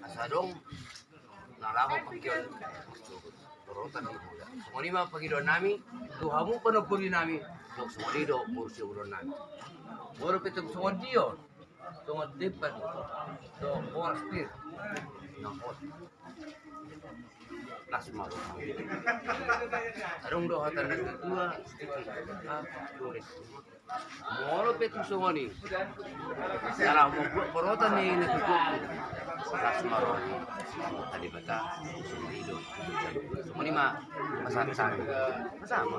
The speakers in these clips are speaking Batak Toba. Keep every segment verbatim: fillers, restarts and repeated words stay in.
Asa adong na laho pangkeon. Songon i ma pangidoan nami tu hamu panompoli nami. Dok songon i do boru siabulan nami. Boru petung songon dia. Songon depan do horas pir. Na hot. Las ma. Adong do hata na tua. Molo pe tu songon i. Salah membuat porotan ni na tutup. Las ma. Tadi bata. Songon i ma. Masa masa. Masa ma.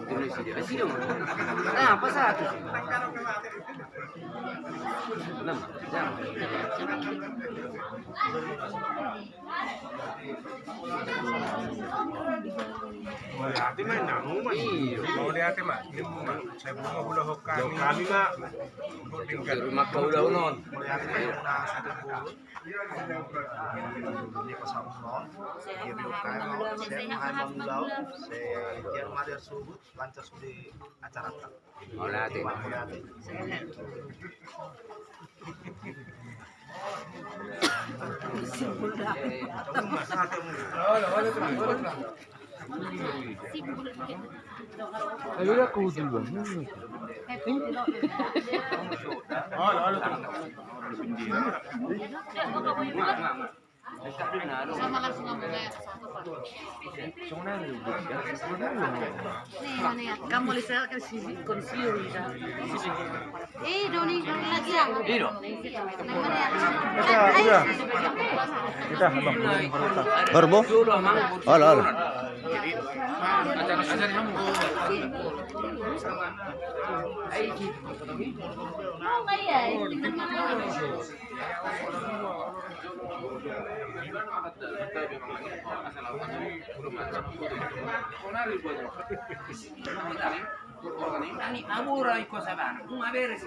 Indonesia dia sini. Nah, apa satu? Mauliate ma, nanu ma. Iyo. Mauliate ma. Saya belum mau udah hokani. Kami ma. Rumah kau udah unon. Mauliate ma. Dia pasal unon. Dia belum kaya. Saya mahal mau udah. Saya dia rumah dia subuh. Lancar sudah acara. Mauliate. Ayo, aku dulu. Sama langsung ngomong kayak satu, Pak. Nih, mana ya? Kamu lihat kan sini kondisi udah. Eh, Doni, Doni lagi ya? Iya, Doni. Udah, udah. Kita, Abang. Baru, Bo? Halo, halo. Oh, iya. Ani abura iko sabana, uma beres.